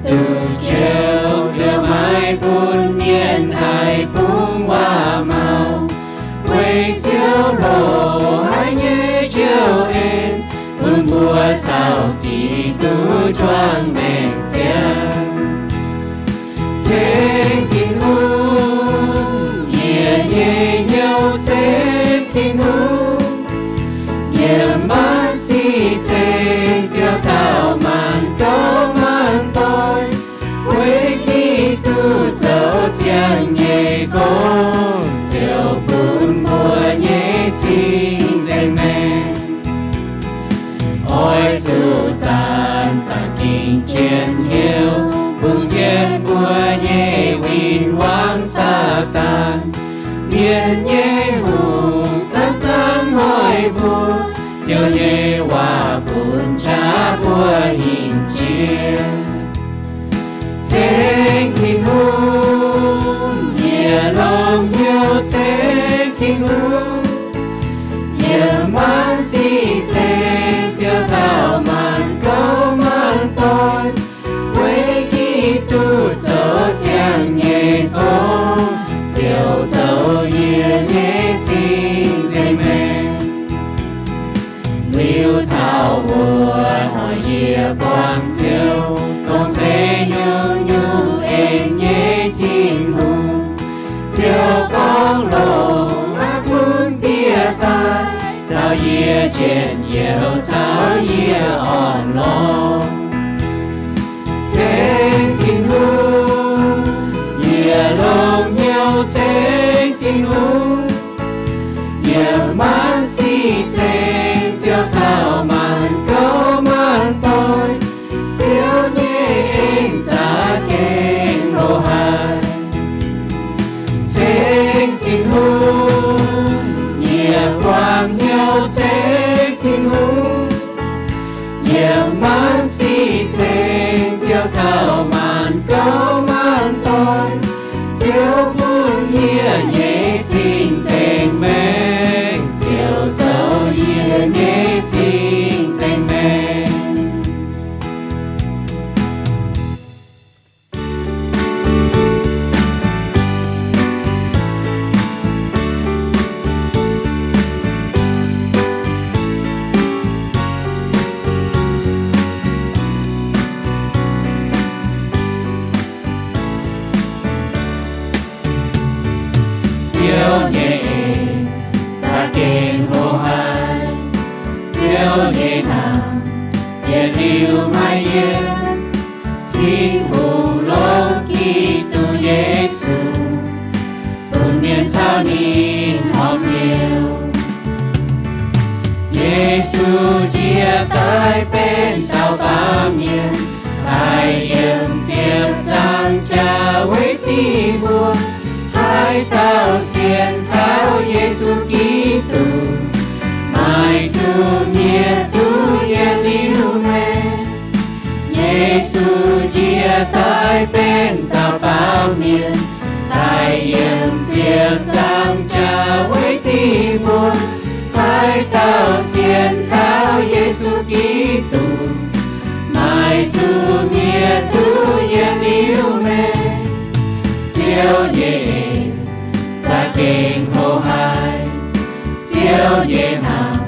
Duqv joux ziouc maiv bun mienh haih bungx waac-maux, weic Ziouv loz-hnoi nyei joux en, bun mbuo caux Giduc juangc maengc ziangh. Ceng Tin-Hungh, yie nyei hnyouv ceng Tin-Hungh, yiem maanc sic ceng Ziouv taux maanc gouv maanc doic, weic Giduc zoux ziangh nyei gong, ziouc bun mbuo nyei cing-nzengc maengc. Oix zuqc zanc-zanc gengh jien hnyouv, bungx jienv mbuo nyei win-wangv Saadaan. Mienh nyei hungh zanc-zanc hnoi mbuo, Ziouv nyei waac bun qaqv mbuo hinc jiex. Ceng Tin-Hungh, yie longx hnyouv ceng Tin-Hungh, yiem maanc sic ceng Ziouv taux maanc gouv maanc doic, weic Giduc zoux ziangh nyei gong, ziouc zoux yie nyei cing-nzengc maengc. Liuz taux wuov hnoi yie buangh Ziouv dongh zeiz nyungc-nyungc en nyei Tin-Hungh. Ziouv gorngv longx aqv gunv bieqc daaih, caux yie njien-youh caux yie orn-lorqc. Ceng Tin-Hungh, yie longx hnyouv ceng Tin-Hungh, yiem maanc sic ceng Ziouv taux maanc gouv maanc doic, Ziouv nyei en za'gengh loz-haaix. Ceng Tin-Hungh, yie buangh hnyouv ceng Tin-Hungh, yiem maanc sic ceng Ziouv taux maanc gouv maanc doic, Ziouv bun yie nyei cing-nzengc maengc, Ziouv zoux yie nyei cing-nzengc maengc. Ziouv nyei en za'gengh loz-haaix, Ziouv nyei hnamv yietc liuz maiv yienv. Tin-Hungh longc Giduc Yesu bun mienh caux ninh horpc hnyouv. Yesu njiec daaih benx dauh baamh mienh, daaih yiem ziepc nzaangc jaax weic dingc mbuo. Haaix dauh sienx kaux Yesu Giduc, maaih zuqc nyieqc duqv yietc liuz maengc. Yesu njiec daaih benx dauh baamh mienh, daaih yiem ziepc nzaangc jaax weic dingc mbuo. Haaix dauh sienx kaux Yesu Giduc, maaih zuqc nyieqc duqv yietc liuz maengc. Ziouv nyei en za'gengh loz-haaix, Ziouv nyei hnamv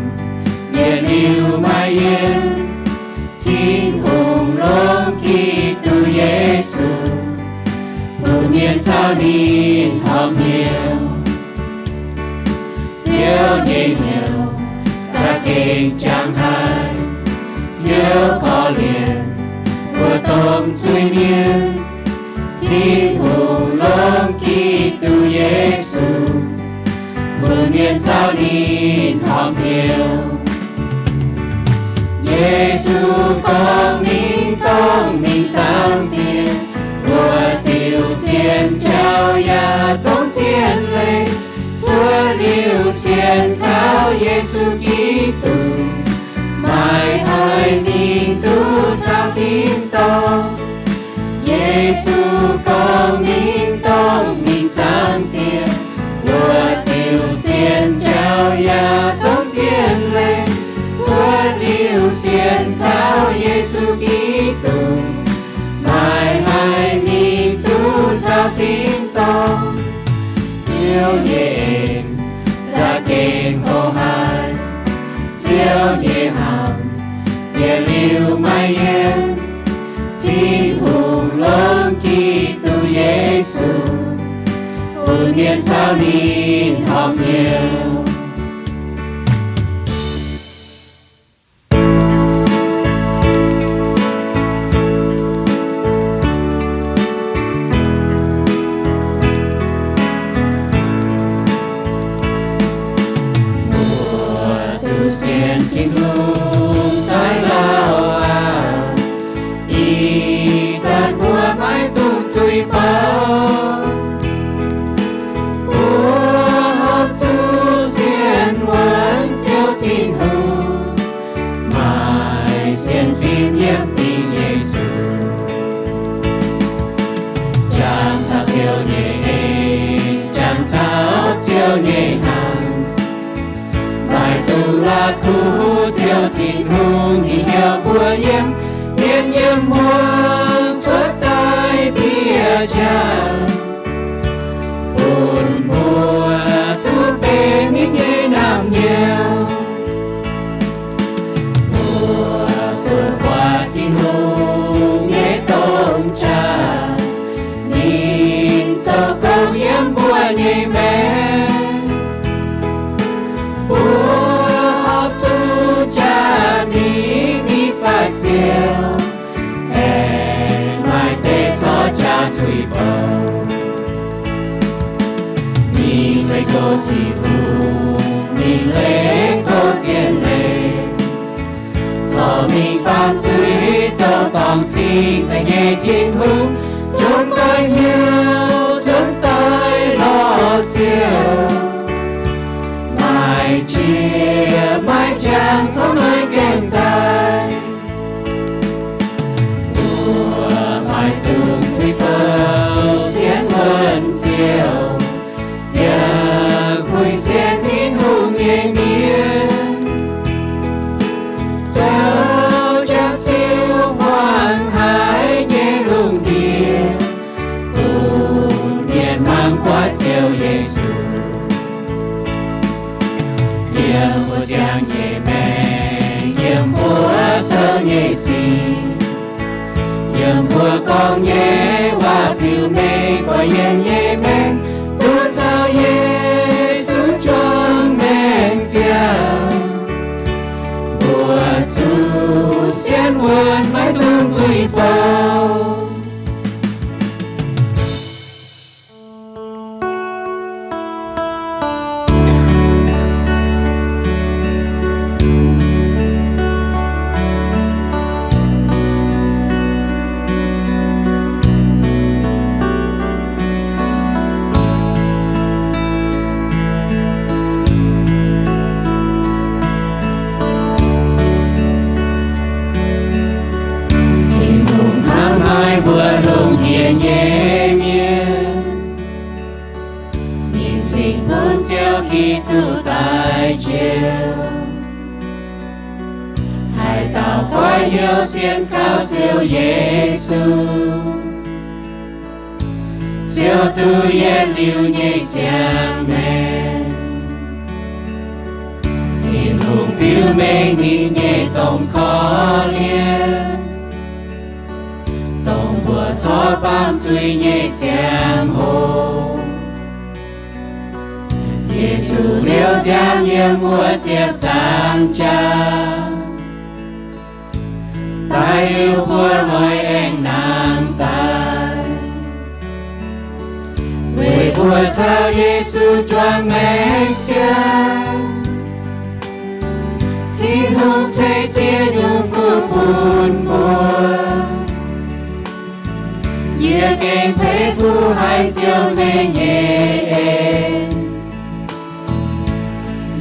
yietc liuz maiv yienv. Tin-Hungh longc Giduc Yesu bun mienh caux ninh horpc hnyouv. Ziouv nyei hnyouv za'gengh jangx haic. Ziouv korv-lienh mbuo domh zuiz-mienh. Tin-Hungh longc Giduc Yesu bun mienh caux ninh horpc hnyouv. Yesu gorngv ninh dongh mingh Zaangc Diex, mbuox diuc zienh jauv yaac dongh zienh leiz, cuotv liuz sienx kaux Yesu Giduc, maaih haic mingh duqv taux tin-dorngh. Yesu gorngv ninh dongh mingh Zaangc Diex, mbuox diuc zienh jauv yaac dongh zienh leiz, cuotv liuz sienx kaux Yesu Giduc, maaih Ziouv nyei en za'gengh hlo haic. Ziouv nyei hnamv yietc liuz maiv yienv. Tin-Hungh longc Giduc Yesu bun mienh caux ninh horpc hnyouv. Mbuo duqv sienx Tin-Hungh daaih lauh aqv. Ih zanc mbuo maiv dungx tuix bouc. Mbuo horpc zuqc sienx wuonx Ziouv Tin-Hungh, maaih sienx fim yiem dingc Yesu. Jangx taux Ziouv nyei en, jangx taux Ziouv nyei hnamv, maiv dungx la'kuqv Ziouv Tin-Hungh, ninh heuc mbuo yiem, mienh yiem muoz-doic cuotv daaih bieqc jaax, bun mbuo duqv benx ninh nyei naamh nyouz. Mbuo duqv buatc Tin-Hungh nyei domh qaqv, ninh zoux gong yiem mbuo nyei maengc. Mbuo horpc zuqc jaax mingh, mingh faix ziouc, aengx maaih deix corc jaax tuix bouc. Mingh leih goux Tin-Hungh, mingh leih goux zien leiz, corc mingh baamh zuiz zoux dorngc cing-nzengc nyei Tin-Hungh, zungv daaih hnyouv, zungv daaih lorz Ziouv, maaih qiex maaih jangx, corc maaih gaengh nzaaih. Mbuo maiv dungx tuix bouc sienx wuonx Ziouv, ziangh huingx sienx Tin-Hungh nyei mienh, zoux jangx Ziouv hmuangx haic nyei lungh ndiev, bun mienh muangx buatc Ziouv Yesu. Yiem mbuo ziangh nyei maengc, yiem mbuo zoux nyei sic, yiem mbuo gorngv nyei waac biux mengh guaix yienh nyei maengc, duqv caux Yesu juangc maengc ziangh. Mbuo zuqc sienx wuonx, maiv dungx tuix bouc. Tin-Hungh hnamv haic mbuo lungh ndiev nyei mienh. Ninh cingx bun Ziouv Giduc daaih njoux, haih dauh goiv hnyouv sienx kaux Ziouv Yesu. Ziouv duqv yietc liuz nyei ziangh maengc, Tin-Hungh biux mengh ninh nyei domh korv-lienh, dongh mbuo corc baamh zuiz nyei ziangh hoc. Yesu liouh nziaamv yiem wuov ziepc nzaangc jaax, daaih liuz mbuo hnoi aengx nangh daaih, weic mbuo caux Yesu juangc maengc ziangh. Tin-Hungh ceix ziex nyungc fuqv bun mbuo. Yie gengh peix fuqv haic Ziouv ceix nyei en.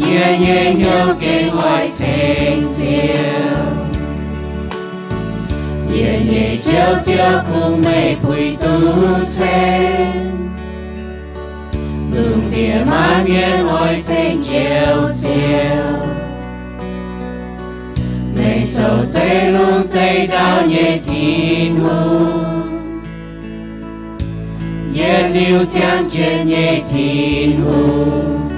Yie nyei hnyouv gengh oix ceng Ziouv. Yie nyei Ziouv, Ziouv, kungx meih puix duqv ceng. Lungh ndiev maanc mienh oix ceng Njoux Ziouv. Meih zoux zeiv-lungh zeiv-ndau nyei Tin-Hungh. Yie yietc liuz ziangh jienv nyei Tin-Hungh.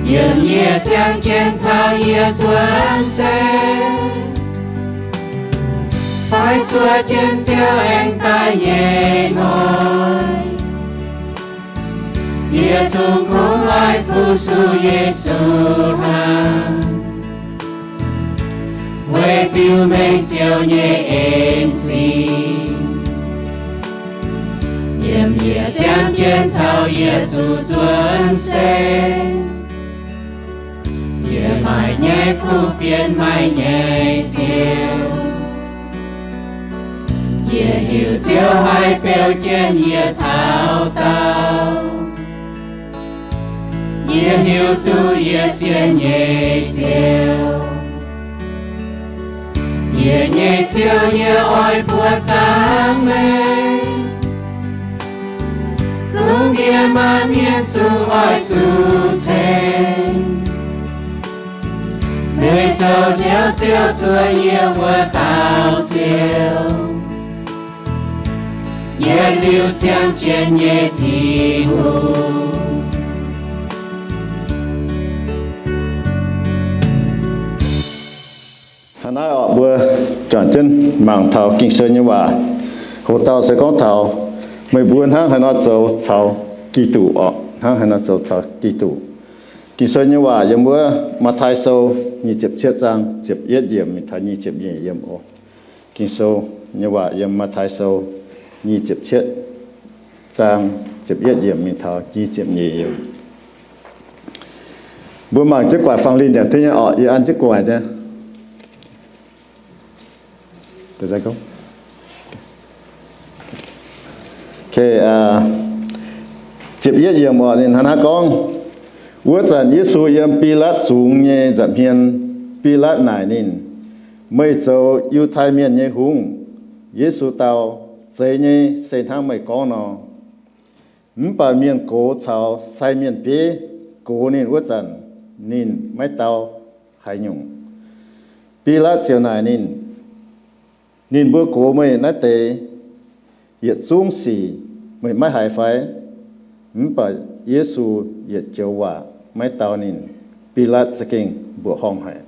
Yiem yie ziangh jienv taux yie zuonx se, fai zuov jienv Ziouv aengx daaih nyei hnoi, yie zungv kungx oix fu-sux Yesu hnangv, weic biux mengh Ziouv nyei en-zingh. Yiem yie ziangh jienv taux yie zuqc zuonx se, yie maaih nyei kuv fienx, maaih nyei Ziouv. Yie heuc Ziouv haih beu jienv yie taux daauh. Yie hiuv duqv yie sienx nyei Ziouv. Yie nyei Ziouv, yie oix mbuox zaangc meih, dongh yie maanc mienh zungv oix zuqc ceng. Meih zoux Ziouv, Ziouv zuov yie wuov dauh Ziouv, yietc liuz ziangh jienv nyei Tin-Hungh. Hnangv naaiv orqc, mbuo juangc jienv mangc taux Ging-Sou nyei waac. Hoc dauh se gorngv taux meih mbuo hnangv haaix nor zoux caux Giduc orqc, hnangv haaix nor zoux caux Giduc. Ging-Sou nyei waac yiem wuov Matv^taai Sou nyic ziepc cietv zaang ziepc yietv yiemc mingh taux nyic ziepc nyeic yiemc oc. Ging-Sou nyei waac yiem Matv^taai Sou nyic ziepc cietv zaang ziepc yietv yiemc mingh taux nyic ziepc nyeic yiemc. Mbuo mangc jienv gu'nguaaic fangx linh yaac duqv nyei orqc, yie an jienv gu'nguaaic nyei. Ziepc yietv yiemc orqc, ninh hnangv naaiv gorngv, wuov zanc Yesu yiem Bilaatv zungx nyei nza'hmien. Bilaatv naaic ninh, meih zoux Yiutai Mienh nyei hungh? Yesu dau, zeiz nyei, se hnangv meih gorngv nor. Mv baac mienh gox caux sai mienh bieiv gox ninh wuov zanc, ninh maiv dau haaix nyungc. Bilaatv ziouc naaic ninh, ninh mbuo gox meih naaiv deix yietc zungv sic meih maiv haiz fai? Mv baac Yesu yietc joux waac maiv dau ninh. Bilaatv za'gengh mbuoqc horngh haic.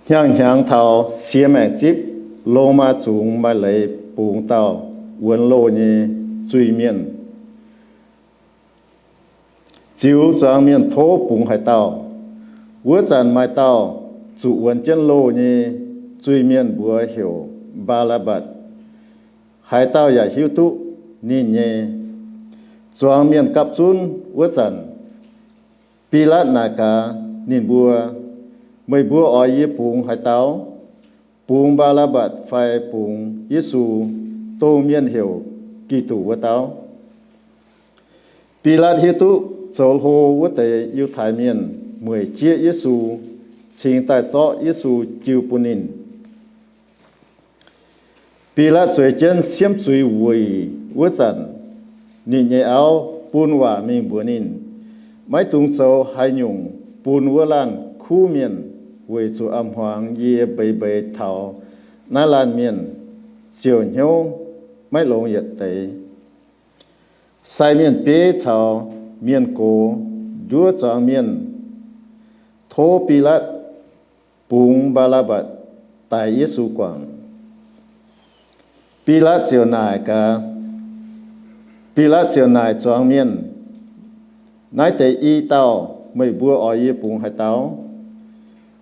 Hnyangx-hnyangx taux siex maengc zipv, Lomaa zungx maaih leiz bungx dauh wuonx loh nyei zuiz-mienh ziux zuangx mienh tov bungx haaix dauh. Wuov zanc maaih dauh zuqc wuonx jienv loh nyei zuiz-mienh mbuox heuc Mbaa^laa^mbatc. Haaix dauh yaac hiuv duqv ninh nyei. Zuangx mienh gapv zunv wuov zanc, Bilaatv naaic gaax ninh mbuo, meih mbuo oix yie bungx haaix dauh? Bungx Mbaa^laa^mbatc fai bungx Yesu, dongh mienh heuc Giduc wuov dauh? Bilaatv hiuv duqv zoux hlo wuov deix Yiutai Mienh mueic jieqv Yesu, cingx daaih zorqv Yesu jiu bun ninh. Bilaatv zueiz jienv siemv zuiz wuic wuov zanc, ninh nyei auv bun waac mingh mbuox ninh, maiv dungx zoux haaix nyungc bun wuov laanh kuv mienh, weic zuqc a'hmuangx yie mbeix mbeix taux naaiv laanh mienh ziouc hnyouv maiv longx yietc deix. Sai mienh bieiv caux mienh gox nduov zuangx mienh tov Bilaatv bungx Mbaa^laa^mbatc daix Yesu guangc. Bilaatv ziouc naaic gaax, Bilaatv ziouc naaic zuangx mienh, naaiv deix i dauh meih mbuo oix yie bungx haaix dauh?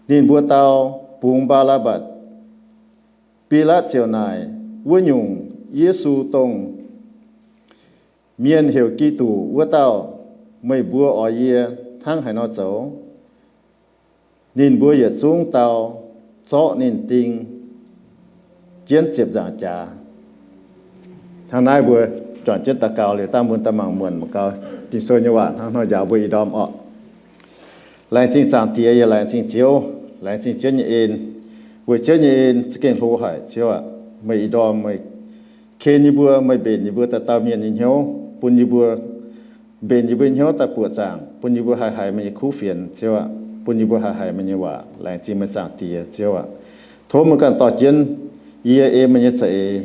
Ninh mbuo dau, bungx Mbaa^laa^mbatc. Bilaatv ziouc naaic, wuov nyungc Yesu, dongh mienh heuc Giduc wuov dauh, meih mbuo oix yie hnangv haaix nor zoux? Ninh mbuo yietc zungv dau, zorqv ninh ding jienv ziepc nzaangc jaax. Hnangv naaiv mbuo juangc jienv daux gaux liuz, dangh mbuo daaih mangc muonc mangc gaax Ging-Sou nyei waac hnangv nor njaaux mbuo ih ndorm orqc. Laengz zingh Zaangc Diex, yie laengz zingh Ziouv, laengz zingh Ziouv nyei en. Weic Ziouv nyei en za'gengh hlo haic, Ziouv aac. Meih ih ndorm meih ken yie mbuo, meih mbenc yie mbuo dauh dauh mienh nyei hnyouv, bun yie mbuo, mbenc yie mbuo hnyouv daaih buoqc zaangc, bun yie mbuo haih haiz meih nyei kuv fienx, Ziouv aac. Bun yie mbuo haih haiz meih nyei waac. Laengz zingh meih Zaangc Diex, Ziouv aac. Tov meih ganh dorh jienv yie, ei meih nyei za'eix,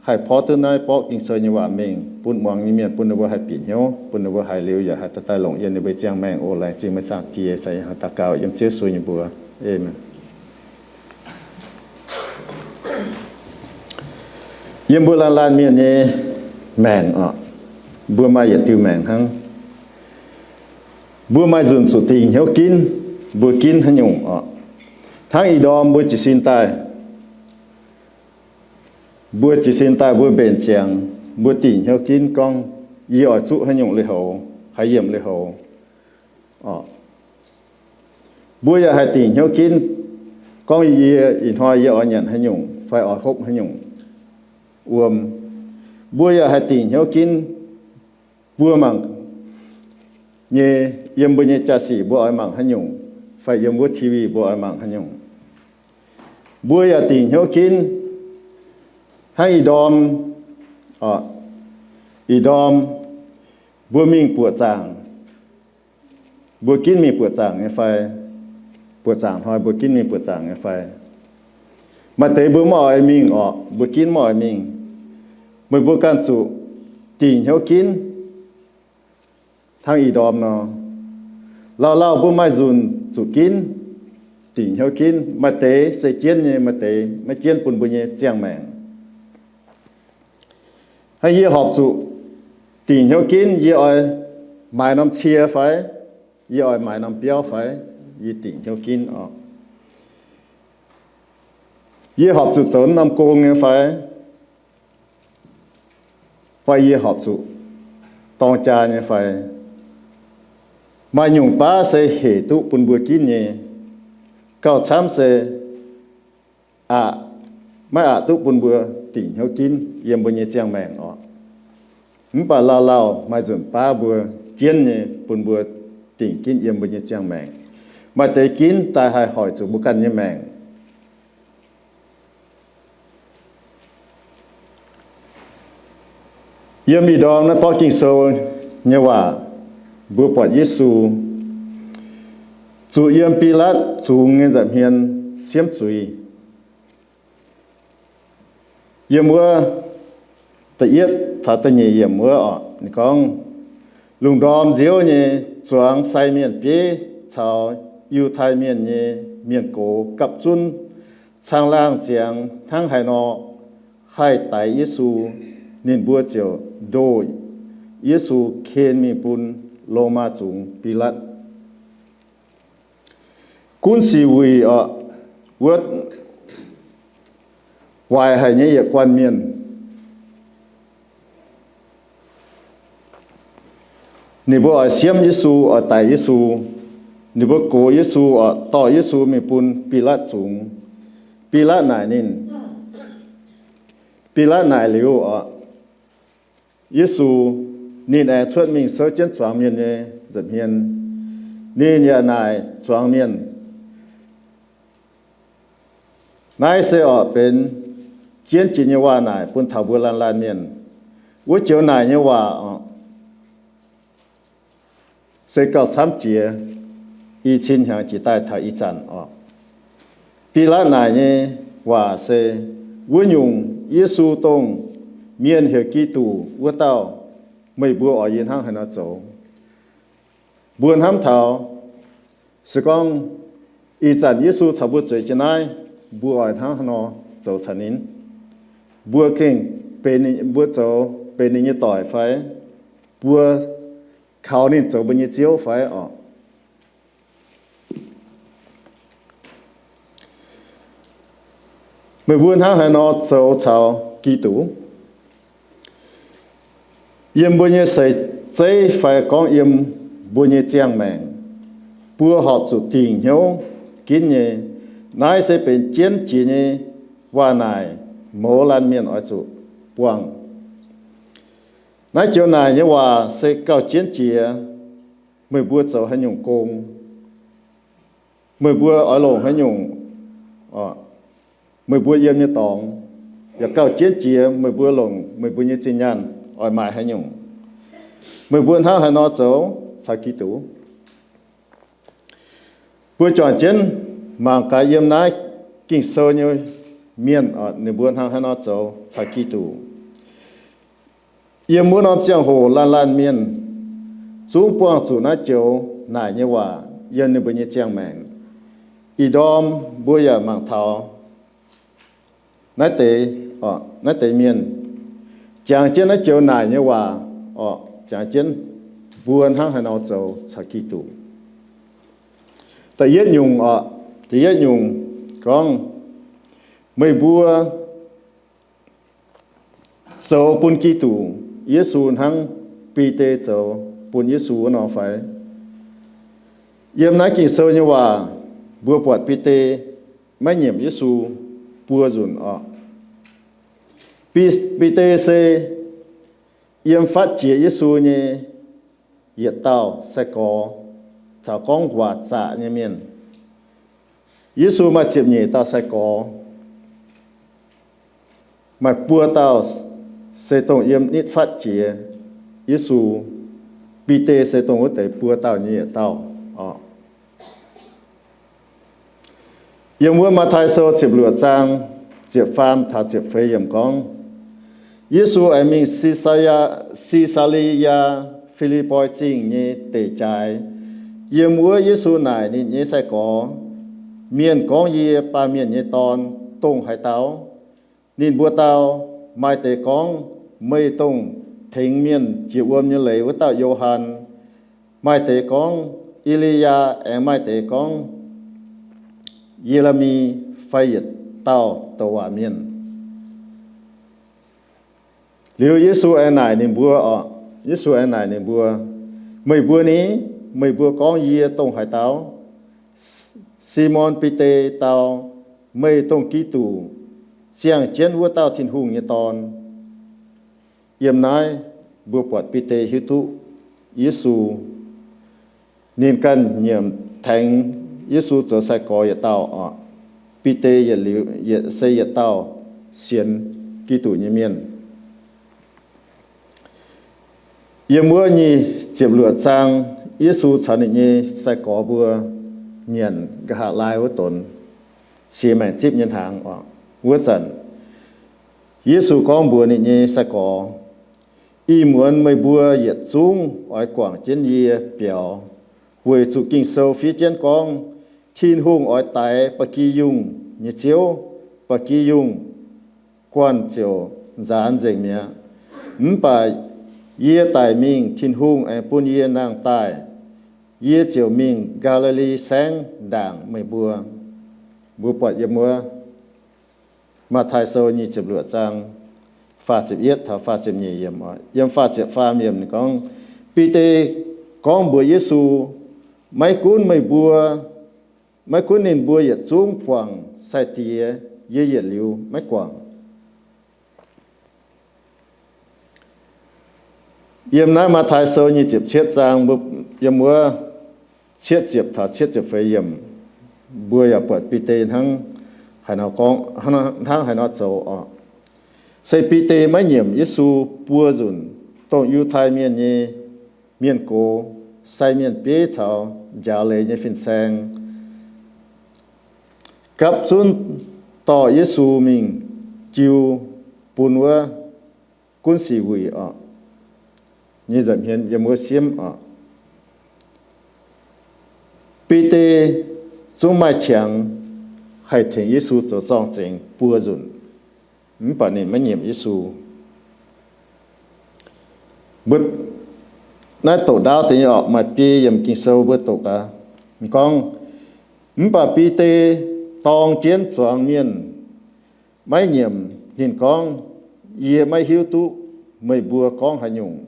haih porv duqv naaiv borqv Ging-Sou nyei waac mingh bun muangx nyei mienh, bun ninh mbuo haih bieqc hnyouv, bun ninh mbuo haiz liuz yaac haih daaih longc yiem ninh mbuo nyei ziangh maengc oc. Laengz zingh meih Zaangc Diex, yie daux gaux yiem Ziouv Yesu nyei mbuox. Aamen. Yiem mbuo laanh laanh mienh nyei maengc oc, mbuo maaih yietc diuh maengc hnangv. Mbuo maaih nzunc zuqc dingc hnyouv ginv mbuo ginv haaix nyungc oc. Hnangv ih ndorm mbuo jiez sin daaih, mbuo jiez sin daaih mbuo mbenc ziangx, mbuo dingc hnyouv ginv gorngv, yie oix zuqv haaix nyungc lui-houx, haaix yiemc lui-houx oc. Mbuo yaac haih dingc hnyouv ginv gorngv, yie ih hnoi yie oix nyanc haaix nyungc fai oix hopv haaix nyungc wuom. Mbuo yaac haih dingc hnyouv ginv mbuo mangc nyei, yiem mbuo nyei jaa-sic mbuo oix mangc haaix nyungc, fai yiem wuov T V mbuo oix mangc haaix nyungc. Mbuo yaac dingc hnyouv ginv hnangv ih ndorm, ih ndorm mbuo mingh buoqc zaangc, mbuo ginv mingh buoqc zaangc nyei fai? Buoqc zaangc hnoi mbuo ginv mingh buoqc zaangc nyei fai? Maaih deix mbuo maiv oix mingh orqc, mbuo ginv maiv oix mingh. Meih mbuo ganh zuqc dingc hnyouv ginv hnangv ih ndorm nor. Lauh lauh mbuo maaih nzunc zuqc ginv, dingc hnyouv ginv. Maaih deix se jienv nyei, maaih deix maiv jienv bun mbuo nyei ziangh maengc. Hnangv yie horpc zuqc dingc hnyouv ginv, yie oix maaiz norm cie fai, yie oix maaiz norm biauv fai, yie dingc hnyouv ginv orqc. Yie horpc zuqc zoux norm gong nyei fai, fai yie horpc zuqc dorng jaa nyei fai. Maaih nyungc baav se hec duqv bun mbuo ginv nyei, gauh camv se aqc, maiv aqc duqv bun mbuo dingc hnyouv ginv yiem mbuo nyei ziangh maengc orqc. Mv baac lauh lauh maaih nzunc baav mbuo jienv nyei bun mbuo dingc ginv yiem mbuo nyei ziangh maengc. Maaih deix ginv daaih haih hoic zuqc mbuo ganh nyei maengc. Yiem ih ndorm naaiv borqv Ging-Sou nyei waac, mbuo buatc Yesu zuqc yiem Bilaatv zungx nyei nza'hmien siemv zuiz. Yiem wuov da'yietv taux da'nyeic yiemc wuov orqc, ninh gorngv, lungh ndorm nziouv nyei zuangx sai mienh bieiv caux Yiutai Mienh nyei mienh gox gapv zunv caangh laangh ziangx hnangv haaix nor haih daix Yesu, ninh mbuo ziouc ndoh Yesu ken mingh bun Lomaa zungx Bilaatv. Gunv sic wuic orqc, wuov waaic haic nyei yietc guanh mienh, ninh mbuo oix siemv Yesu, oix daix Yesu. Ninh mbuo gox Yesu orqc, dorh Yesu mingh bun Bilaatv zungx. Bilaatv naaic ninh, Bilaatv naaic liuz orqc, Yesu, ninh aengx cuotv mingh souv jienv zuangx mienh nyei nza'hmien. Ninh yaac naaic zuangx mienh, naaiv se orqc benx jienv jiex nyei waac naaic bun taux mbuo laanh laanh mienh. Wuov joux naaic nyei waac orqc, se gauh camv jiex i cin hnyangx jiex daaih taux ih zanc orqc. Bilaatv naaic nyei waac se, wuov nyungc Yesu dongh mienh heuc Giduc wuov dauh, meih mbuo oix yie hnangv haaix nor zoux? Mbuo hnamv taux, se gorngv ih zanc Yesu caux mbuo zueiz jienv naaiv, mbuo oix hnangv haaix nor zoux caux ninh? Mbuo gengh benx ninh, mbuo zoux benx ninh nyei doic fai? Mbuo kaux ninh zoux mbuo nyei Ziouv fai orqc? Meih mbuo hnangv haaix nor zoux caux Giduc? Yiem mbuo nyei seix zeiv fai gorngv yiem mbuo nyei ziangh maengc, mbuo horpc zuqc dingc hnyouv ginv nyei. Naaiv se benx jienv jiex nyei waac naaic, mouz laanh mienh oix zuqc buangh. Naaiv joux naaic nyei waac se gauh jienv jiex meih mbuo zoux haaix nyungc gong, meih mbuo oix longc haaix nyungc, meih mbuo yiem nyei dorngx, yaac gauh jienv jiex meih mbuo longc meih mbuo nyei zinh nyaanh oix maaiz haaix nyungc. Meih mbuo hnangv haaix nor zoux caux Giduc? Mbuo juangc jienv mangc gaax yiem naaiv Ging-Sou nyei mienh, ninh mbuo hnangv haaix nor zoux caux Giduc. Yiem wuov norm ziangh hoc laanh laanh mienh zungv buangh zuqc naaiv joux naaic nyei waac yiem ninh mbuo nyei ziangh maengc. Ih ndorm mbuo yaac mangc taux naaiv deix, naaiv deix mienh jangx jienv naaiv joux naaic nyei waac, jangx jienv mbuo hnangv haaix nor zoux caux Giduc. Da'yietv nyungc, da'yietv nyungc gorngv, meih mbuo zoux bun Giduc Yesu hnangv Bide zoux bun Yesu wuov nor fai? Yiem naaiv Ging-Sou nyei waac, mbuo buatc Bide maiv nyiemc Yesu buo nzunc orqc. Bide se yiem fatv jiex Yesu nyei yietc dauh sai-gorx caux gorngv waac zaqc nyei mienh. Yesu maaih ziepc nyeic dauh sai-gorx, maaih buo dauh se dongh yiem nitv fatv jiex Yesu. Bide se dongh wuov deix buo dauh nyei yietc dauh. Yiem wuov Matv^taai Sou ziepc luoqc zaang ziepc faam taux ziepc feix yiemc gorngv, Yesu aengx mingh Si^saa^lia, Si^saa^li^yaa Fi^lipv^poi Zingh nyei deic jaaix. Yiem wuov Yesu naaic ninh nyei sai-gorx, Mienh gorngv yie Baamh Mienh nyei Dorn dongh haaix dauh? Ninh mbuo dau, Maaih deix gorngv, Meih dongh tengx mienh jiex wuom nyei leiz wuov dauh Yo^han. Maaih deix gorngv, E^li^yaa, aengx maaih deix gorngv, Ye^le^mi fai yietc dauh douc waac mienh. Liuz Yesu aengx naaic ninh mbuo, Yesu aengx naaic ninh mbuo, Meih mbuo ni? Meih mbuo gorngv yie dongh haaix dauh? Simon Bide dau, Meih dongh Giduc, ziangh jienv wuov dauh Tin-Hungh nyei Dorn. Yiem naaiv mbuo buatc Bide hiuv duqv Yesu, ninh ganh nyiemc tengx Yesu zoux sai-gorx yietc dauh orqc. Bide yietc se yietc dauh sienx Giduc nyei mienh. Yiem wuov nyic ziepc luoqc zaang, Yesu caux ninh nyei sai-gorx mbuo nyanc nqa'haav laai wuov donx, siex maengc zipv nyei hnaangx orqc. Wuov zanc Yesu gorngv mbuox ninh nyei sai-gorx, Ih muonz meih mbuo yietc zungv oix guangc jienv yie biaux, weic zuqc Ging-Sou fiev jienv gorngv, Tin-Hungh oix daix ba'gi yungh nyei ziouv, ba'gi yungh guanh ziouc nzaanx nzengc mi'aqv. Mv baac yie daic mingh, Tin-Hungh aengx bun yie nangh daaih. Yie ziouc mingh Gaa^li^li Saengv ndaangc meih mbuo. Mbuo buatc yiem wuov Matv^taai Sou nyic ziepc luoqc zaang faah ziepc yietv taux faah ziepc nyeic yiemc. Yiem faah ziepc faam yiemc ninh gorngv, Bide gorngv mbuox Yesu, Maiv gunv meih mbuo, maiv gunv ninh mbuo yietc zungv guangc sai-diex, yie yietc liuz maiv guangc. Yiem naaiv Matv^taai Sou nyic ziepc cietv zaang, yiem wuov cietv ziepc taux cietv ziepc feix yiemc, mbuo yaac buatc Bide hnangv haaix nor gorngv, hnangv haaix nor zoux orqc. Se Bide maiv nyiemc Yesu buo nzunc, dongh Yiutai Mienh nyei mienh gox, sai mienh bieiv caux njaaux leiz nyei fin-saeng gapv zunv dorh Yesu mingh jiu bun wuov gunv sic wuic orqc, nyei nza'hmien yiem wuov siemv orqc. Bide zungv maaih qangx haih tengx Yesu zoux zorng-zengx buo nzunc, mv baac ninh maiv nyiemc Yesu. Mbuo naaiv doqc ndaauv deix nyei orqc, maaih biei yiem Ging-Sou mbuo doqc gaax. Gorngv, mv baac Bide dorng jienv zuangx mienh maiv nyiemc. Ninh gorngv, Yie maiv hiuv duqv meih mbuo gorngv haaix nyungc.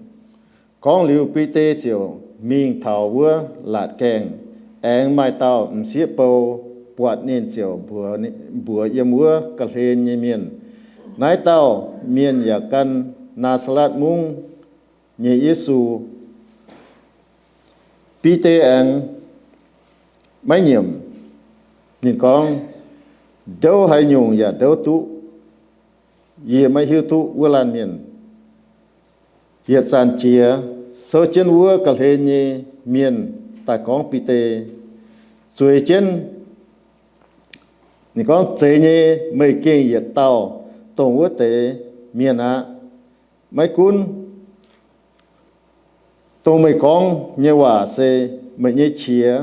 Gorngv liuz, Bide ziouc mingh taux wuov laatc gaengh. Aengx maaih dauh m'sieqv bou buatc ninh ziouc mbuox yiem wuov ga'hlen nyei mienh, Naaiv dauh mienh yaac gan Naa^saa^letv Mungv nyei Yesu. Bide aengx maiv nyiemc. Ninh gorngv, Ndouv haaix nyungc yaac ndouv duqv. Yie maiv hiuv duqv wuov laanh mienh. Yietc zanc jiex, souv jienv wuov ga'hlen nyei mienh daaih gorngv Bide, Zueiz jienv, ninh gorngv, Zeiz nyei, meih gengh yietc dauh dongh wuov deix mienh aqv. Maiv gunv Dongh meih gorngv nyei waac se meih nyei qiex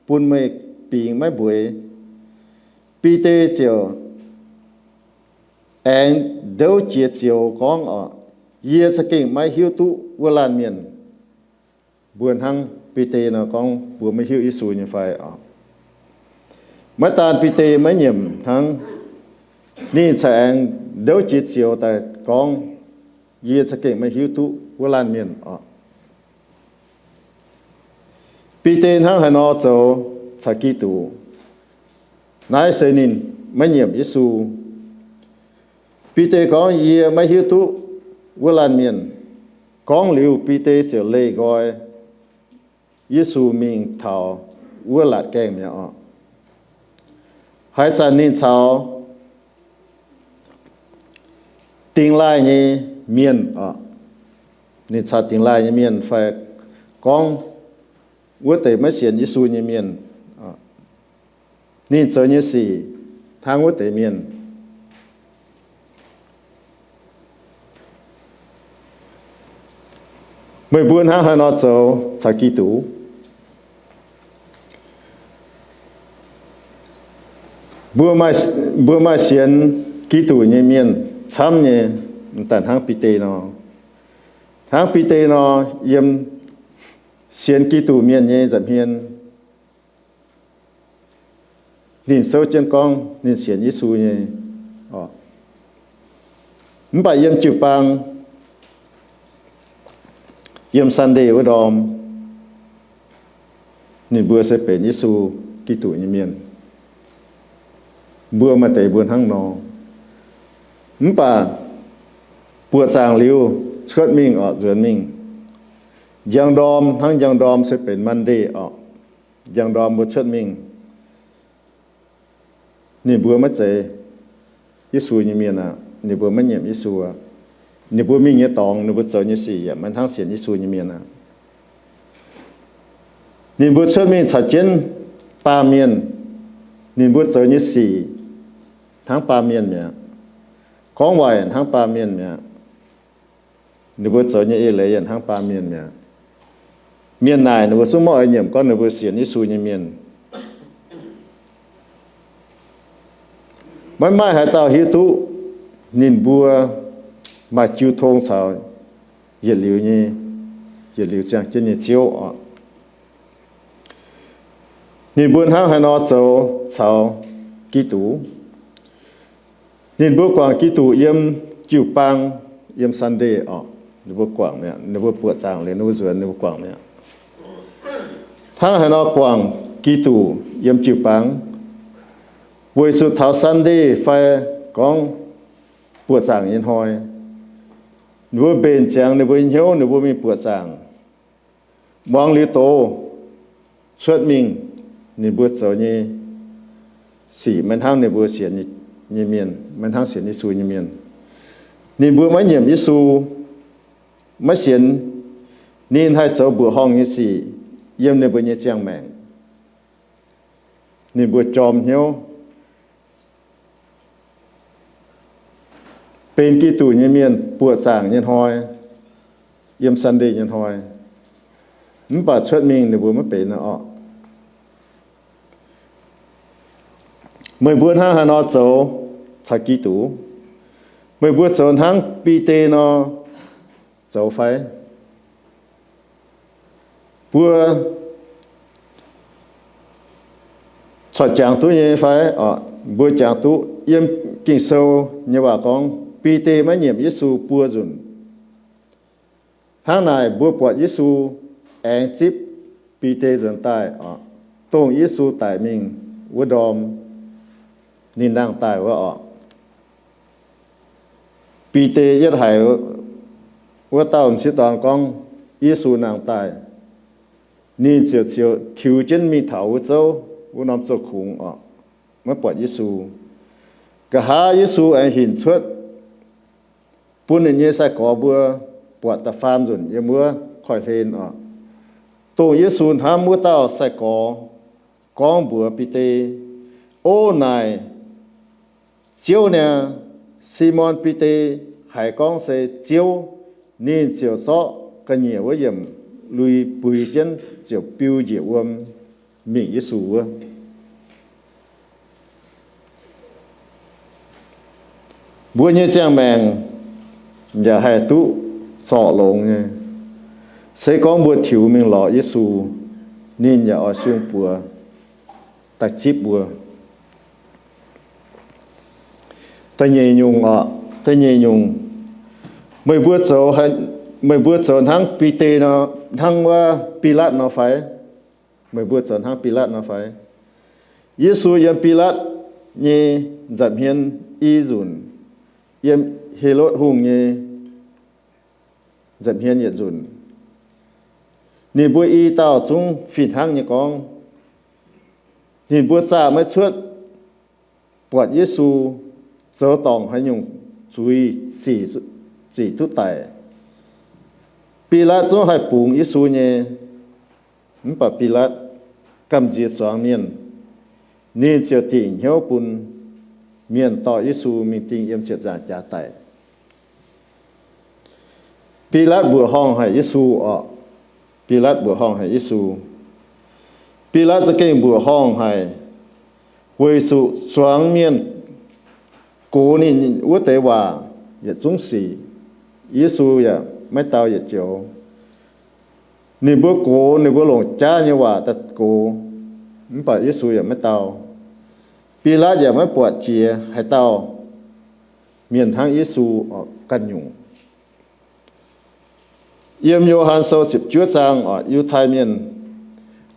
bun meih bingx maiv mbueiz. Bide ziouc aengx ndouv jiex zioux gorngv oc, Yie za'gengh maiv hiuv duqv wuov laanh mienh. Mbuo hnangv Bide nor gorngv mbuo maiv hiuv Yesu nyei fai oc? Maiv daan Bide maiv nyiemc hnangv, ninh corc aengx ndouv jiex zioux daaih gorngv, Yie za'gengh maiv hiuv duqv wuov laanh mienh oc. Bide hnangv haaix nor zoux caux Giduc? Naaiv se ninh maiv nyiemc Yesu. Bide gorngv, Yie maiv hiuv duqv wuov laanh mienh. Gorngv liuz, Bide ziouc leih nqoi Yesu mingh taux wuov laatc gaengh mi'aqv oc. Haaix zanc ninh caux dingx laaih nyei mienh oc, ninh caux dingx laaih nyei mienh fai gorngv wuov deix maiv sienx Yesu nyei mienh, ninh zoux nyei sic hnangv wuov deix mienh. Meih mbuo hnangv haaix nor zoux caux Giduc? Mbuo maaih, mbuo maaih sienx Giduc nyei mienh camv nyei, m'daaih hnangv Bide nor. Hnangv Bide nor, yiem sienx Giduc mienh nyei nza'hmien, ninh souv jienv gorngv ninh sienx Yesu nyei oc. Mv baac yiem jiu-baang, yiem Sunday wuov ndorm, ninh mbuo se benx Yesu Giduc nyei mienh. Mbuo maaih deix mbuo hnangv nor. Mv baac buoqc zaangc liuz cuotv mingh oc, nzuonx mingh. Njang ndorm hnangv njang ndorm se benx Monday oc. Njang ndorm mbuo cuotv mingh, ninh mbuo maiv zeiz Yesu nyei mienh aqv. Ninh mbuo maiv nyiemc Yesu aqv. Ninh mbuo mingh nyei dorngx, ninh mbuo zoux nyei sic yaac maiv hnangv sienx Yesu nyei mienh aqv. Ninh mbuo cuotv mingh caux jienv baamh mienh, ninh mbuo zoux nyei sic hnangv baamh mienh mi'aqv. Gorngv waac hnangv baamh mienh mi'aqv. Ninh mbuo zoux nyei eix leiz yaac hnangv baamh mienh mi'aqv. Mienh naaic ninh mbuo zungv maiv oix nyiemc gorngv ninh mbuo sienx Yesu nyei mienh. Maiv maaih haaix dauh hiuv duqv ninh mbuo maaih jiu tong caux yietc liuz nyei, yietc liuz ziangh jienv nyei Ziouv oc. Ninh mbuo hnangv haaix nor zoux caux Giduc? Ninh mbuo guangc Giduc yiem jiu-baang, yiem Sunday oc. Ninh mbuo guangc mi'aqv. Ninh mbuo buoqc zaangc liuz, ninh mbuo nzuonx, ninh mbuo guangc mi'aqv. Hnangv haaix nor guangc Giduc yiem jiu-baang? Weic zuqc taux Sunday fai gorngv buoqc zaangc nyei hnoi, ninh mbuo mbenc ziangx ninh mbuo nyei hnyouv, ninh mbuo mingh buoqc zaangc. Muangx liuz doz cuotv mingh, ninh mbuo zoux nyei sic maiv hnangv ninh mbuo sienx nyei mienh, maiv hnangv sienx Yesu nyei mienh. Ninh mbuo maiv nyiemc Yesu, maiv sienx ninh haih zoux mbuoqc horngh nyei sic yiem ninh mbuo nyei ziangh maengc. Ninh mbuo jorm hnyouv. Benx Giduc nyei mienh buoqc zaangc nyei hnoi, yiem Sunday nyei hnoi, mv baac cuotv mingh ninh mbuo maiv benx oc. Meih mbuo hnangv haaix nor zoux caux Giduc? Meih mbuo zoux hnangv Bide nor zoux fai? Mbuo corc jangx duqv nyei fai? Mbuo jangx duqv. Yiem Ging-Sou nyei waac gorngv, Bide maiv nyiemc Yesu buo nzunc. Hnangv naaic, mbuo buatc Yesu aengx zipv Bide nzuonx daaih oc. Dongh Yesu daic mingh wuov ndorm, ninh nangh daaih wuov oc. Bide yietv haic wuov dauh m'sieqv dorn gorngv Yesu nangh daaih, ninh ziouc, ziouc tiux jienv mingh taux wuov zouv, wuov norm zouv-kungx oc, maiv buatc Yesu. Nqa'haav Yesu aengx hinc cuotv bun ninh nyei sai-gorx mbuo buatc da'faam nzunc yiem wuov koiv-hlen oc. Dongh Yesu hnamv wuov dauh sai-gorx gorngv mbuox Bide, O naaic Ziouv niaa! Simon Bide haiz gorngv se Ziouv, ninh ziouc zorqv ga'nyiec wuov yiemc lui buix jienv ziouc biu njiec wuom mingh Yesu wuov. Mbuo nyei ziangh maengc yaac haih duqv zorc longx nyei. Se gorngv mbuo tiux mingh lorz Yesu, ninh yaac oix sung buoz daaih zipv mbuo. Da'nyeic nyungc oc, da'nyeic nyungc, meih mbuo zoux, meih mbuo zoux hnangv Bide nor, hnangv wuov Bilaatv nor fai? Meih mbuo zoux hnangv Bilaatv nor fai? Yesu yiem Bilaatv nyei nza'hmien i nzunc, yiem Helotv Hungh nyei nza'hmien yietc nzunc, ninh mbuo i dauh zungv fih hnangv nyei gorngv. Ninh mbuo zaah maiv cuotv buatc Yesu zoux dorngc haaix nyungc zuiz zic duqv daic. Bilaatv zungv haih bungx Yesu nyei, mv baac Bilaatv gamh nziex zuangx mienh. Ninh ziouc dingc hnyouv bun mienh dorh Yesu mingh ding yiem ziepc nzaangc jaax daic. Bilaatv mbuoqc horngh haic Yesu oc. Bilaatv mbuoqc horngh haic Yesu. Bilaatv za'gengh mbuoqc horngh haic, weic zuqc zuangx mienh gox ninh wuov deix waac yietc zungv sic, Yesu yaac maiv dau yietc joux. Ninh mbuo gox ninh mbuo longc jaav nyei waac daaih gox, mv baac Yesu yaac maiv dau. Bilaatv yaac maiv buatc jiex haaix dauh mienh hnangv Yesu oc ganh nyungc. Yiem Yo^han Sou ziepc juov zaang oc, Yiutai Mienh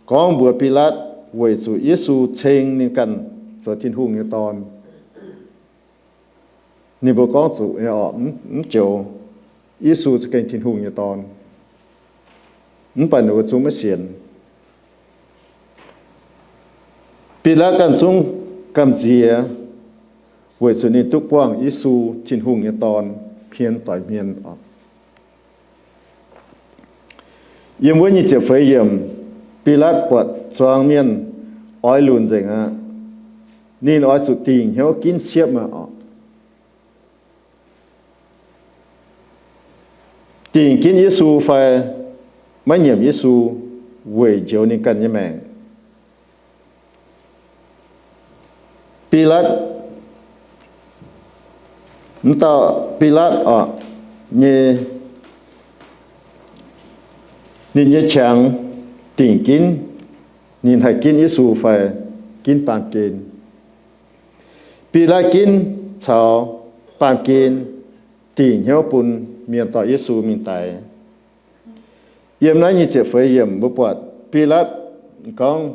gorngv mbuox Bilaatv weic zuqc Yesu ceng ninh ganh zoux Tin-Hungh nyei Dorn. Ninh mbuo gorngv zuqc nyei oc, mv joux, Yesu za'gengh Tin-Hungh nyei Dorn. Mv baac ninh mbuo zungv maiv sienx. Bilaatv ganh zungv gamh nziex weic zuqc ninh duqv buangh Yesu, Tin-Hungh nyei Dorn, hmien doic hmien oc. Yiem wuov nyic ziepc feix yiemc, Bilaatv buatc zuangx mienh oix lunc nzengc aqv. Ninh oix zuqc dingc hnyouv ginv siepv aqv oc. Dingc ginv Yesu fai maiv nyiemc Yesu weic njoux ninh ganh nyei maengc. Bilaatv, mv dauh Bilaatv oc, nyei, ninh nyei qangx dingc ginv ninh haih ginv Yesu fai ginv baamh gen. Bilaatv ginv caux baamh gen dingc hnyouv bun mienh dorh Yesu mingh daix. Yiem naaiv nyic ziepc feix yiemc mbuo buatc Bilaatv gorngv,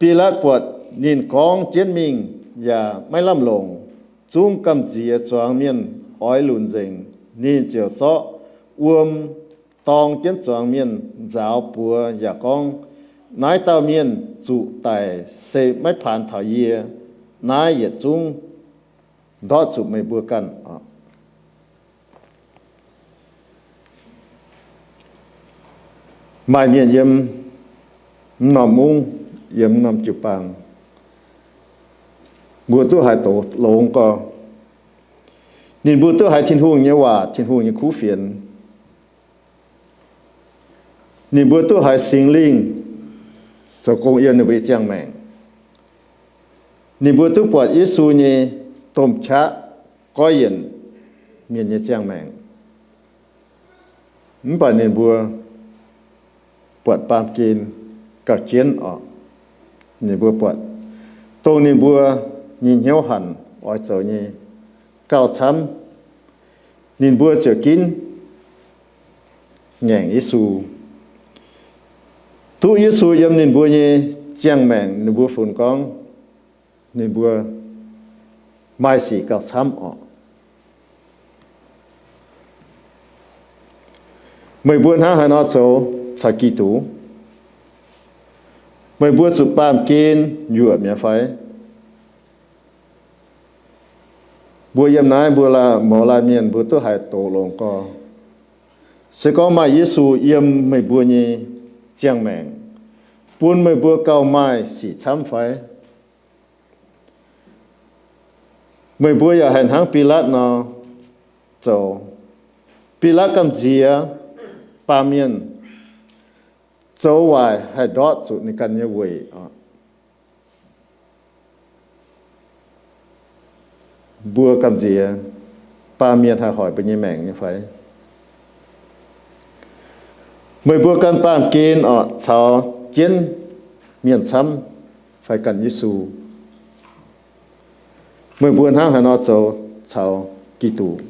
Bilaatv buatc ninh gorngv jienv mingh yaac maiv lamh longc, zungv gamh nziex zuangx mienh oix lunc nzengc. Ninh ziouc zorqv wuom dorng jienv zuangx mienh nzaaux buoz yaac gorngv, naaiv dauh mienh zuqc daic se maiv paanx taux yie. Naaiv yietc zungv ndortv zuqc meih mbuo ganh oc. Maaih mienh yiem mv norm mungv, yiem mv norm jiu-baang, mbuo duqv haiz doqc longx gorx. Ninh mbuo duqv haiz Tin-Hungh nyei waac, Tin-Hungh nyei kuv fienx. Ninh mbuo duqv haiz Singx Lingh zoux gong yiem ninh mbuo nyei ziangh maengc. Ninh mbuo duqv buatc Yesu nyei domh qaqv goiv yienc mienh nyei ziangh maengc. Mv baac ninh mbuo buatc baamh gen gauh jienv oc. Ninh mbuo buatc dongh ninh mbuo nyei hnyouv hanc oix zoux nyei gauh camv, ninh mbuo ziouc ginv ngaengc Yesu. Duqv Yesu yiem ninh mbuo nyei ziangh maengc, ninh mbuo funx gorngv ninh mbuo maaih sic gauh camv oc. Meih mbuo hnangv haaix nor zoux caux Giduc? Meih mbuo zuqc baamh gen yuoqc mi'aqv fai? Mbuo yiem naaiv mbuo mouz laanh mienh mbuo duqv haiz doqc longx gorx. Se gorngv maaih Yesu yiem meih mbuo nyei ziangh maengc, bun meih mbuo gauh maaih sic camv fai? Meih mbuo yaac haih hnangv Bilaatv nor zoux. Bilaatv gamh nziex baamh mienh, zoux waaic haih ndortv zuqc ninh ganh nyei weic oc. Mbuo gamh nziex baamh mienh haih hoic mbuo nyei maengc nyei fai? Meih mbuo ganh baamh gen oc caux jienv mienh camv fai ganh Yesu? Meih mbuo hnangv haaix nor zoux caux Giduc?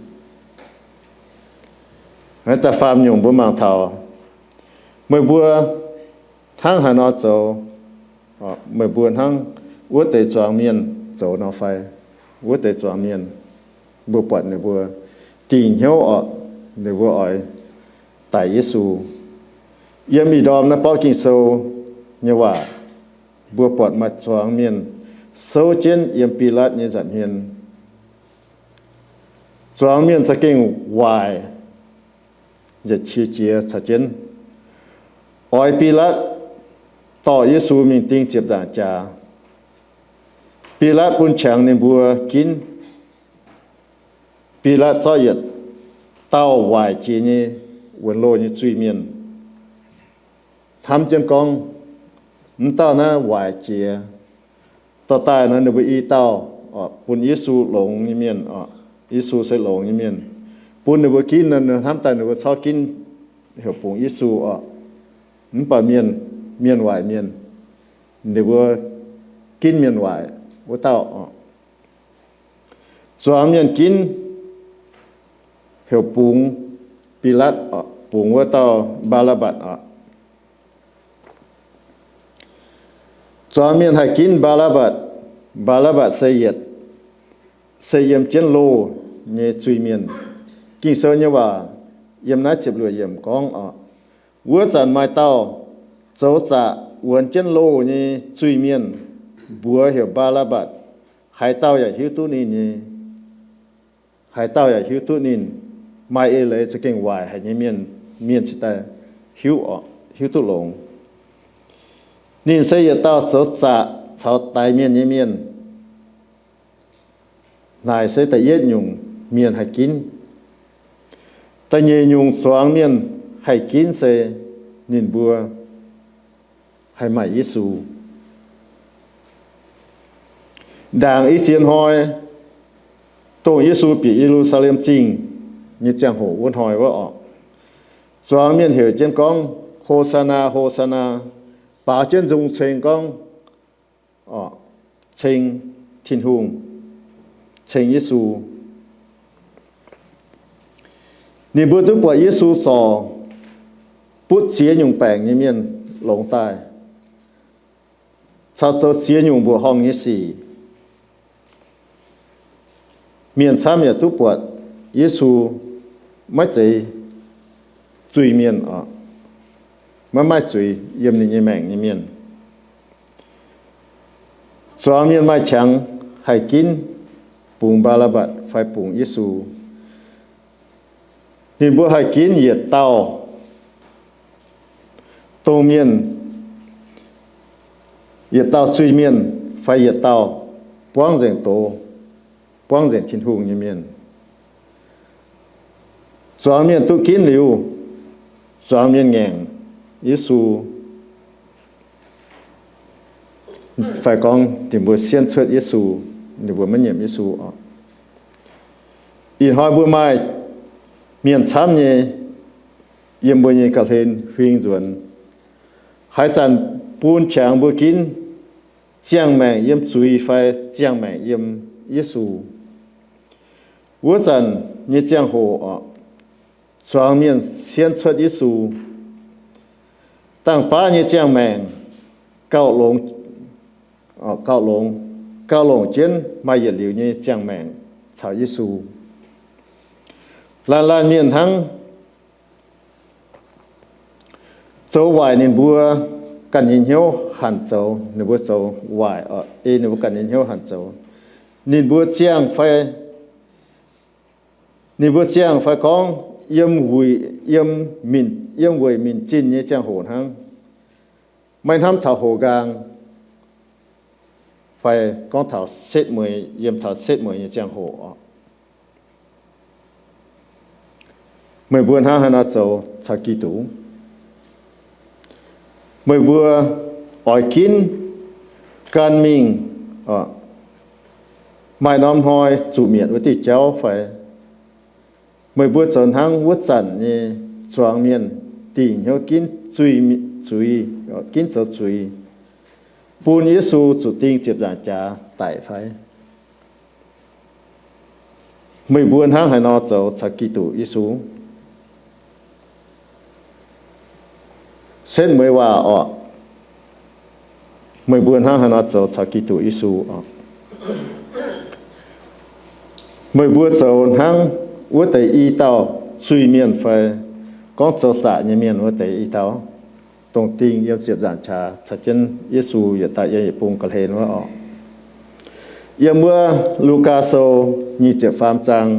Da'faam nyungc mbuo mangc taux, meih mbuo hnangv haaix nor zoux, meih mbuo hnangv wuov deix zuangx mienh zoux nor fai? Wuov deix zuangx mienh, mbuo buatc ninh mbuo dingc hnyouv oc, ninh mbuo oix daic Yesu. Yiem ih ndorm naaiv borqv Ging-Sou nyei waac, mbuo buatc maaih zuangx mienh souv jienv yiem Bilaatv nyei nza'hmien. Zuangx mienh za'gengh waaic, yietc qiex jiez caux jienv oix Bilaatv dorh Yesu mingh ding ziepc nzaangc jaax. Bilaatv bun qangx ninh mbuo ginv. Bilaatv zorqv yietc dauh waaic jiex nyei wuonx loh nyei zuiz-mienh hnamv jienv gorngv, m'dauh naaiv waaic jiex. Dorh daaih nor ninh mbuo i dauh bun Yesu longx nyei mienh oc. Yesu se longx nyei mienh. Bun ninh mbuo ginv nor, hnamv daaih ninh mbuo corc ginv heuc bungx Yesu oc. Mv baac mienh, mienh waaic mienh, ninh mbuo ginv mienh waaic wuov dauh oc. Zuangx mienh ginv heuc bungx Bilaatv oc, bungx wuov dauh Mbaa^lapv^mbatc oc. Zuangx mienh haih ginv Mbaa^lapv^mbatc. Mbaa^lapv^mbatc se yietc, se yiem jienv loh nyei zuiz-mienh. Ging-Sou nyei waac yiem naaiv ziepc luoqc yiemc gorngv oc, wuov zanc maaih dauh zoux zaqc wuonx jienv loh nyei zuiz-mienh, mbuox heuc Mbaa^lapv^mbatc. Haaix dauh yaac hiuv duqv ninh nyei, haaix dauh yaac hiuv duqv ninh. Maaih eix leiz za'gengh waaic haic nyei mienh, mienh cingx daaih hiuv oc, hiuv duqv longx. Ninh se yietc dauh zoux zaqc caux daix mienh nyei mienh. Naaic se da'yietv nyungc mienh haih ginv. Da'nyeic nyungc zuangx mienh haih ginv se ninh mbuo haih maaic Yesu. Ndaangc i ziex hnoi, dongh Yesu bieqc Ye^lu^saa^lem Zingh nyei ziangh hoc wuov hnoi wuov oc, zuangx mienh heuc jienv gorngv, Ho^saa^naa, Ho^saa^naa, baaux jienv nzung ceng gorngv, oc, ceng Tin-Hungh, ceng Yesu. Ninh mbuo duqv buatc Yesu zorc butv ziex nyungc baengc nyei mienh longx daaih, caux zoux ziex nyungc mbuoqc horngh nyei sic. Mienh camv yaac duqv buatc Yesu maiv zeiz zuiz-mienh oc, maiv maaih zuiz yiem ninh nyei maengc nyei mienh. Zuangx mienh maaih qangx haih ginv bungx Mbaa^lapv^mbatc fai bungx Yesu. Ninh mbuo haih ginv yietc dauh dongh mienh, yietc dauh zuiz-mienh fai yietc dauh buangv nzengc doz, buangv nzengc Tin-Hungh nyei mienh. Zuangx mienh duqv ginv liuz, zuangx mienh ngaengc Yesu, fai gorngv ninh mbuo sienv cuotv Yesu, ninh mbuo maiv nyiemc Yesu oc. Ih hnoi mbuo maaih mienh camv nyei yiem mbuo nyei ga'hlen huing nzuonx. Haaix zanc bun qangx mbuo ginv ziangh maengc yiem zuiz fai ziangh maengc yiem Yesu. Wuov zanc nyei ziangh hoc oc, zuangx mienh sienv cuotv Yesu, dangh baav nyei ziangh maengc gauh longx, gauh longx, gauh longc jienv maaih yietc liuz nyei ziangh maengc caux Yesu. Laanh laanh mienh hnangv zoux waaic ninh mbuo ganh nyei hnyouv hanc zoux, ninh mbuo zoux waaic oc, ei ninh mbuo ganh nyei hnyouv hanc zoux. Ninh mbuo ziangh fai, ninh mbuo ziangh fai gorngv yiem weic, yiem minc, yiem weic minc zinh nyei ziangh hoc hnangv, maiv hnamv taux hoqc nqaang, fai gorngv taux setv mueiz, yiem taux setv mueiz nyei ziangh hoc oc. Meih mbuo hnangv haaix nor zoux caux Giduc? Meih mbuo oix ginv gan mingh maaih norm hnoi zuqc mietc wuov diuh jauv fai? Meih mbuo zoux hnangv wuov zanc nyei zuangx mienh dingc hnyouv ginv zuiz, zuiz, ginv zoux zuiz, bun Yesu zuqc ding ziepc nzaangc jaax daic fai? Meih mbuo hnangv haaix nor zoux caux Giduc Yesu? Setv mueiz waac orqc, meih mbuo hnangv haaix nor zoux caux Giduc Yesu orqc? Meih mbuo zoux hnangv wuov deix i dauh zuiz-mienh fai gorngv zoux zaqc nyei mienh wuov deix i dauh, dongh dingh yiem ziepc nzaangc qaqv caux jienv Yesu yietc dauh yiem yietc bung ga'hlen wuov orqc? Yiem wuov Lugaa Sou nyic ziepc faam zaang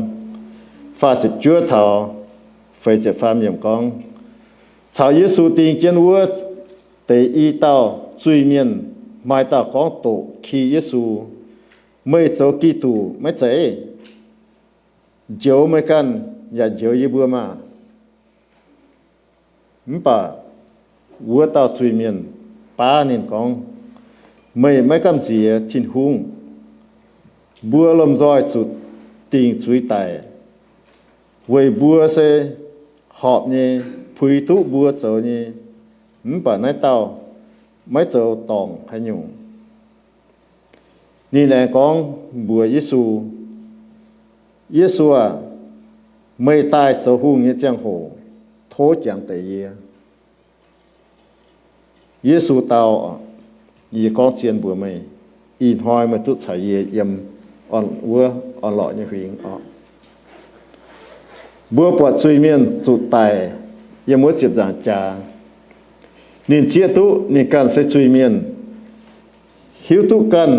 faah ziepc juov taux feix ziepc faam yiemc gorngv, caux Yesu ding jienv wuov deix i dauh zuiz-mienh, maaih dauh gorngv doqc ki Yesu, Meih zoux Giduc maiv zeiz? Njoux meih ganh yaac njoux yie mbuo maah! Mv baac wuov dauh zuiz-mienh baav ninh gorngv, Meih maiv gamh nziex Tin-Hungh. Mbuo lomh nzoih zuqc dingc zuiz daic, weic mbuo se horpc nyei, puix duqv mbuo zoux nyei. Mv baac naaiv dauh maiv zoux dorngc haaix nyungc. Ninh aengx gorngv mbuox Yesu, Yesu aah, meih daaih zoux hungh nyei ziangh hoc, tov jangx deix yie. Yesu dau, Yie gorngv zien mbuox meih, ih hnoi meih duqv caux yie yiem wuov orn-lorqc nyei huingx orqc. Mbuo buatc zuiz-mienh zuqc daic yiem wuov ziepc nzaangc jaax. Ninh zieqv duqv ninh ganh se zuiz-mienh, hiuv duqv ganh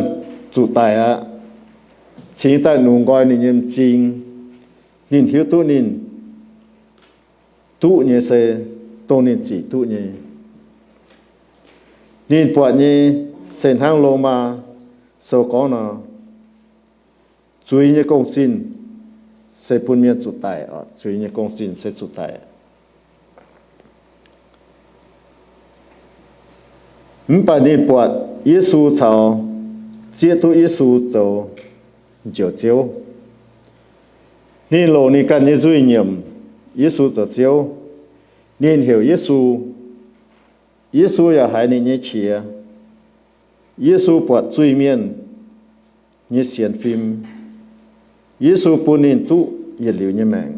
zuqc daic aqv, cingx daaih nungx nqoi ninh nyei m'zing. Ninh hiuv duqv ninh duqv nyei se dongh ninh zic duqv nyei. Ninh buatc nyei se hnangv Lomaa Sou gorngv nor, zuiz nyei gong-zinh se bun mienh zuqc daic, zuiz nyei gong-zinh se zuqc daic. Mv baac ninh buatc Yesu caux zieqv duqv Yesu zoux Njoux Ziouv. Ninh longc ninh ganh nyei nzuih nyiemc Yesu zoux Ziouv. Ninh heuc Yesu. Yesu yaac haiz ninh nyei qiex. Yesu buatc zuiz-mienh nyei sienx fim. Yesu bun ninh duqv yietc liuz nyei maengc.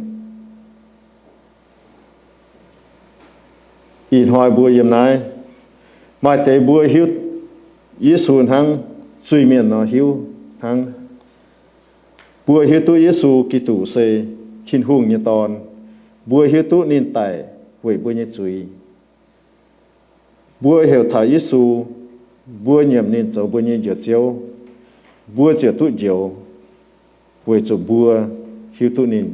Ih hnoi mbuo yiem naaiv, maaih deix mbuo hiuv Yesu hnangv zuiz-mienh nor hiuv hnangv. Mbuo hiuv duqv Yesu Giduc se Tin-Hungh nyei Dorn. Mbuo hiuv duqv ninh daic weic mbuo nyei zuiz. Mbuo heuc taux Yesu, mbuo nyiemc ninh zoux mbuo nyei Njoux Ziouv, mbuo ziouc duqv njoux, weic zuqc mbuo hiuv duqv ninh.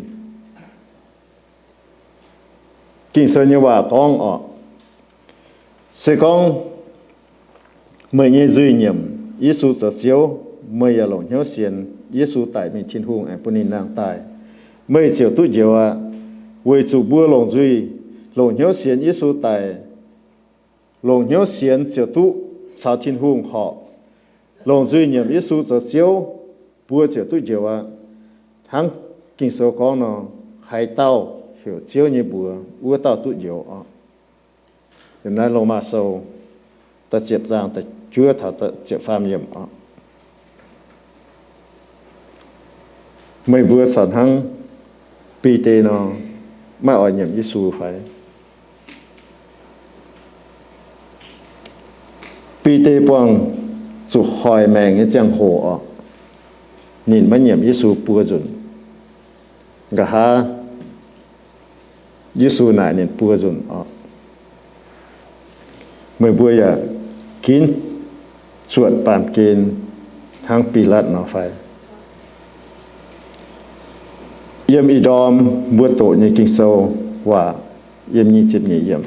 Ging-Sou nyei waac gorngv orqc, se gorngv meih nyei nzuih nyiemc Yesu zoux Ziouv, meih yaac longc hnyouv sienx Yesu daic mingh Tin-Hungh aengx bun ninh nangh daaih, meih ziouc duqv njoux aqv. Weic zuqc mbuo longc nzuih, longc hnyouv sienx Yesu daic, longc hnyouv sienx ziouc duqv caux Tin-Hungh horpc. Longc nzuih nyiemc Yesu zoux Ziouv, mbuo ziouc duqv njoux aqv. Hnangv Ging-Sou gorngv nor, haaix dauh heuc Ziouv nyei mbuox, wuov dauh duqv njoux orqc. Yiem naaiv Lomaa Sou da'ziepc zaang da'juov taux da'ziepc faam yiemc orqc. Meih mbuo corc hnangv Bide nor, maiv oix nyiemc Yesu fai? Bide buangh zuqc hoic maengc nyei ziangh hoc orqc, ninh maiv nyiemc Yesu buo nzunc. Nqa'haav Yesu naaic ninh buo nzunc orqc. Meih mbuo yaac ginv zuotc baamh gen hnangv Bilaatv nor fai? Yiem ih ndorm mbuo doqc nyei Ging-Sou waac yiem nyic ziepc nyeic yiemc,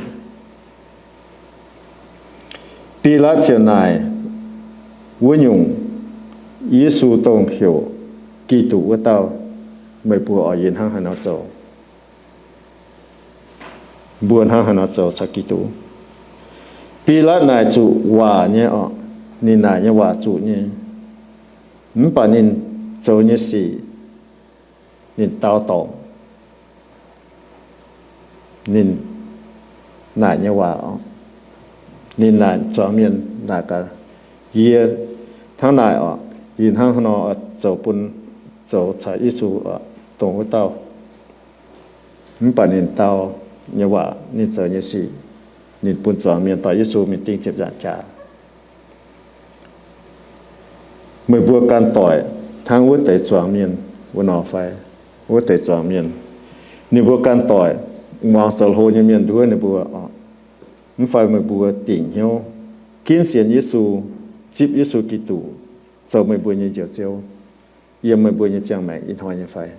Bilaatv ziouc naaic wuov nyungc Yesu dongh heuc Giduc wuov dauh, meih mbuo oix yie hnangv haaix nor zoux? Mbuo hnangv haaix nor zoux caux Giduc? Bilaatv naaic zuqc waac nyei oc. Ninh naaic nyei waac zuqc nyei. Mv baac ninh zoux nyei sic, ninh dau dorngc ninh naaic nyei waac oc. Ninh naaic zuangx mienh naaic gaax, yie hnangv naaic oc. Yie hnangv haaix nor zoux bun, zoux caux Yesu oc, dongh wuov dauh. Mv baac ninh dau nyei waac, ninh zoux nyei sic, ninh bun zuangx mienh dorh Yesu mingh ding ziepc nzaangc jaax. Meih mbuo ganh doic hnangv wuov deix zuangx mienh wuov nor fai? Wuov deix zuangx mienh, ninh mbuo ganh doic muangx zoux hlo nyei mienh nduov ninh mbuo oc. Mv fai meih mbuo dingc hnyouv ginv sienx Yesu, zipv Yesu Giduc zoux meih mbuo nyei Njoux Ziouv yiem meih mbuo nyei ziangh maengc ih hnoi nyei fai?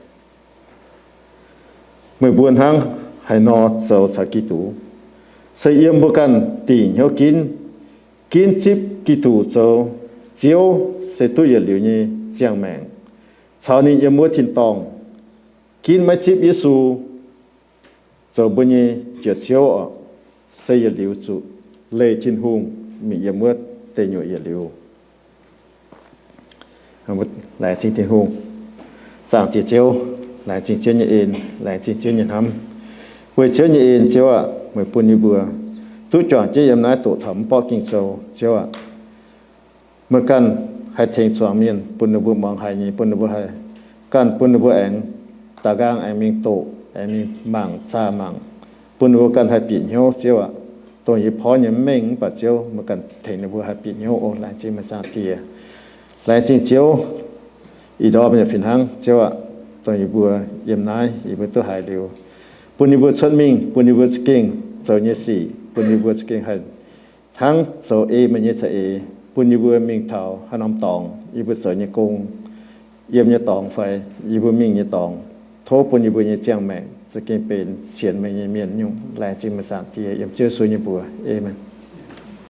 Meih mbuo hnangv haaix nor zoux caux Giduc? Se yiem mbuo ganh dingc hnyouv ginv, ginv zipv Giduc zoux Ziouv se duqv yietc liuz nyei ziangh maengc, caux ninh yiem wuov tin-dorngh. Ginv maiv zipv Yesu zoux mbuo nyei Njoux Ziouv oc, se yietc liuz zuqc leih Tin-Hungh mingh yiem wuov deic nyuoqc yietc liuz. Laengz zingh Tin-Hungh. Zaangc Diex Ziouv, laengz zingh Ziouv nyei en, laengz zingh Ziouv nyei hnamv. Weic Ziouv nyei en, Ziouv aah, meih bun yie mbuo duqv juangc jienv yiem naaiv doqc taux mv borqv Ging-Sou, Ziouv aah, meih ganh haih tengx zuangx mienh, bun ninh mbuo muangx haic nyei, bun ninh mbuo haih, ganh bun ninh mbuo aengx daux nqaang aengx mingh doqc, aengx mingh mangc zaah mangc, bun ninh mbuo ganh haih bieqc hnyouv, Ziouv aah. Dongh yie porv nyei mv mengh mv baac Ziouv, meih ganh tengx ninh mbuo haih bieqc hnyouv oc. Laengz zingh meih Zaangc Diex. Laengz zingh Ziouv, ih ndorm yaac fih hnangv, Ziouv aah, dongh yie mbuo yiem naaiv yie mbuo duqv haiz liuz, bun yie mbuo cuotv mingh, bun yie mbuo za'gengh zoux nyei sic, bun yie mbuo za'gengh haih hnangv zoux ei meih nyei za'eix, bun yie mbuo mingh taux haaix norm dorngx, yie mbuo zoux nyei gong, yiem nyei dorngx fai yie mbuo mingh nyei dorngx, tov bun yie mbuo nyei ziangh maengc za'gengh benx sienx meih nyei mienh nyungc. Laengz zingh meih Zaangc Diex, yiem Ziouv Yesu nyei mbuox, aamen.